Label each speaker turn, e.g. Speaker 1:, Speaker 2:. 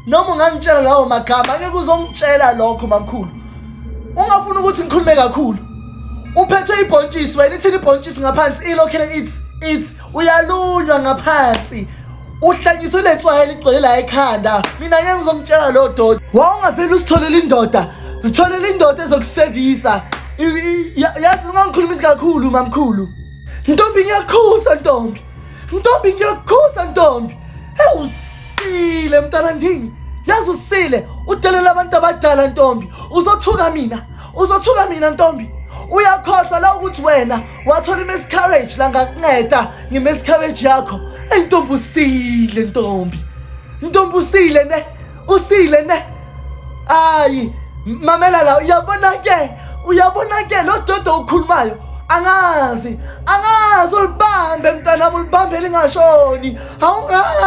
Speaker 1: Noma ungangitshela lawo magama, angeke uzongitshela lokho mamkhulu. Ungafuni ukuthi ngikhulume kakhulu. Uphethwe ibhontshisi wena, ithini ibhontshisi ngaphansi, ilokhele ithi ithi uyalunywa ngaphansi. Uhlanyiswe letswayi eligcwele la ekhanda. Mina ngeke ngizongitshela lo doti. Wawungavele usitholele indoda. Zitholele indoda ezokusevisa. Yazi ungangikhulumisi kakhulu mamkhulu. Ntombi ngiyakhuza ntombi. Ntombi ngiyakukhuza ntombi. Hey usile mntana ndini. Yazi usile udelela abantu abadala ntombi. Uzothuka mina. Uzothuka mina ntombi. Uyakhohlwa la ukuthi wena wathola i-miscarriage la ngakunceda nge-miscarriage yakho. Hey ntombi usile ntombi. Ntombi usile ne. Usile ne. Ayi mamela la uyabona ke uyabona ke lo dodo ukhulumayo angazi angazi ulibambe mntanami ulibambe lingashoni awungazi.